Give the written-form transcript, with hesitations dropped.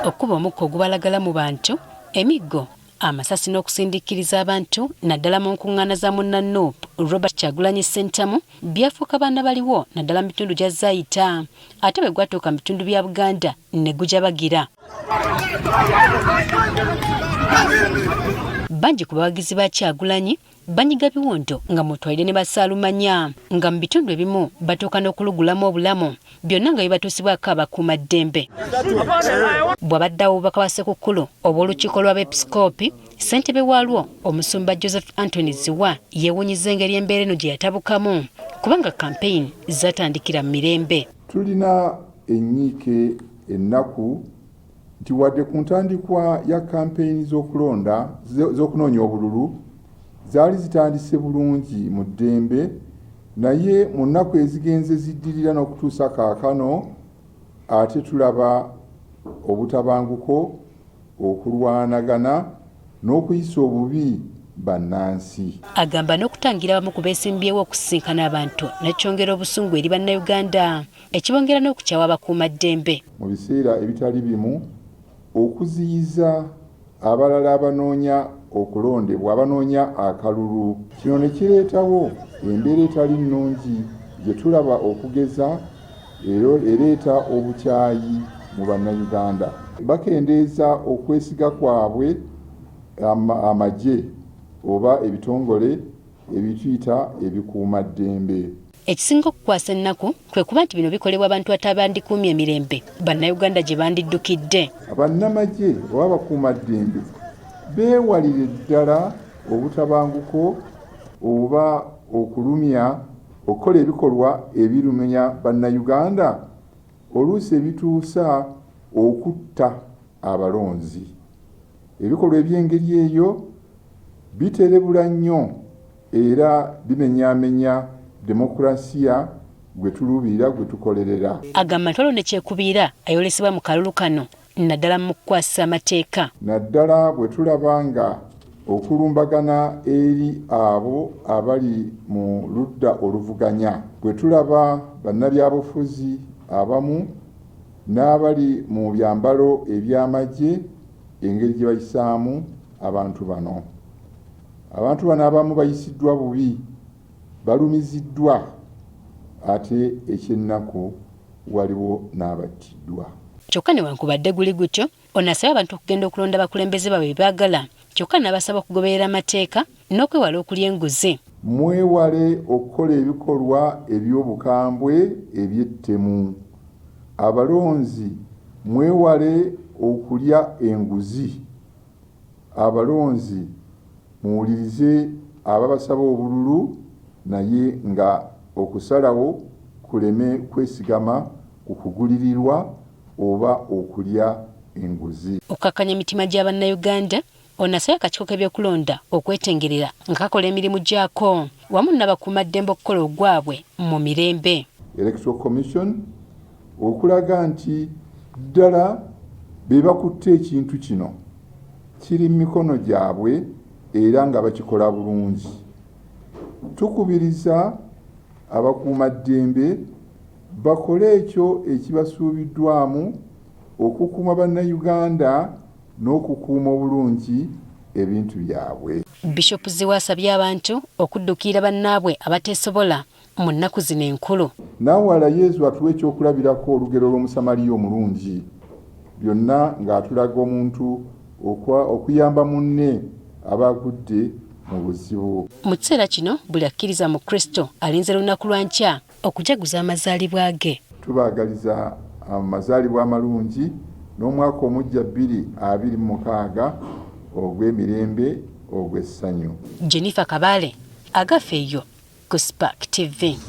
Okukuba omukka ogubalagala mu bantu, emiggo, amasasi n'okusindiikiriza abantu naddala mu nkuŋŋaana za munna Nup Robert Kyagulanyi Ssentamu byafuuka baana baliwo naddala mu bitundu gy'azze ayita ate bwe gwatuuka mu bitundu bya Buganda ne gujabagira. Bangi ku bawagizi ba Kyagulanyi banyiga biwundu nga mw'otwalidde ne basaalumanya nga mu bitundu ebimu batuuka n'okulugulamu obulamu byonna nga bibatuusibwako abakuumaddembe. Bw'abadde awa obubaka bwa Ssekukkulu obw'olukiiko lw'abeepisikoopi, ssentebe waalwo Omusumba Joseph Anthony Zziwa yeewuunyizza engeri embeera eno gye yatabukamu kubanga kampeyini zatandikira mu mirembe. Tulina ennyiike ennaku nti wadde ku ntandikwa ya kampeyini z'okulonda z'okunoonya obululu zaali zitandise bulungi mu ddembe naye mu nnaku ezigenze ziddirira n'okutuusa kaakano ate tulaba obutabanguko, okulwanagana n'okuyisa obubi bannansi. Agamba n'okutangira abamu ku beesimbyewo okusisinkana abantu nakyongera obusungu eri Bannayuganda ekibongera n'okukyawa abakuumaddembe. Mu biseera ebitali bimu okuziyiza abalala abanoonya okulondebwa abanoonya akalulu. Kino ne kireetawo embeera etali nnungi gye tulaba okugeza ereeta obukyayi mu Bannayuganda. Bakendeeza okwesiga kwabwe amagye oba ebitongole ebituyita ebikuumaddembe. Ekisinga okukwasa ennaku kwe kuba nti bino bikolebwa abantu atabandikuumye emirembe Bannayuganda gye bandiddukidde. Bannamagye oba abakuumaddembe beewalire ddala obutabanguko oba okulumya okukola ebikolwa ebirumya Bannayuganda oluusi ebituusa okutta abalonzi. Ebikolwa eby'engeri eyo biterebula nnyo era bimenyaamenya demokulasiya gwe tuluubirira gwe tukolerera. Agamba nti waliwo ne kyekubiira ayolesebwa mu kalulu kano naddala mu kukwasisa amateeka. Naddala bwe tulaba nga okulumbagana eri abo abali mu ludda oluvuganya, bwe tulaba bannabyabufuzi abamu n'abali mu byambalo eby'amagye engeri gye bayisaamu abantu bano. Abantu bano abamu bayisiddwa bubi, balumiziddwa ate eky'ennaku waliwo n'abattiddwa. Kyokka newankubadde guli gutyo, ono asabye abantu okugenda okulonda abakulembeze baabwe be baagala kyokka n'abasaba okugoberera amateeka n'okwewala okulya enguzi. Mwewale okukola ebikolwa eby'obukambwe eby'ettemu. Abalonzi mwewale okulya enguzi. Abalonzi muwulirize ababasaba obululu naye nga okusalawo kuleme kwesigama ku kugulirirwa oba okulya enguzi. Okukakkanya emitima gya Bannayuganda, ono asabye akakiiko k'ebyokulonda okwetengerera nga kakola emirimu gyako wamu nabakuumaddembe okukola ogwabwe mu mirembe. Electoral Commission okulaga nti ddala be bakutte ekintu kino kiri mu mikono gyabwe era nga bakikola bulungi. Tukubiriza abakuumaddembe bakole ekyo ekibasuubiddwamu okukuuma Bannayuganda n'okukuuma obulungi ebintu byabwe. Bishop Zziwa asabye abantu okudduukirira bannaabwe abateesobola mu nnaku zino enkulu. N'awalala Yezu atuwa ekyokulabirako olugero lw'Omusamaliya omulungi, byonna ng'atulaga omuntu okuyamba munne aba agudde mu buzibu. Mu kiseera kino buli akkiriza mu Kristo alinze lunaku lwa nkya okujaguza amazaalibwa ge. Tubaagaliza amazaalibwa amalungi n'omwaka omuggya 2026 ogw'emirembe ogw'essanyu. Jennifer Kabale, Agafeeyo ku Spark TV.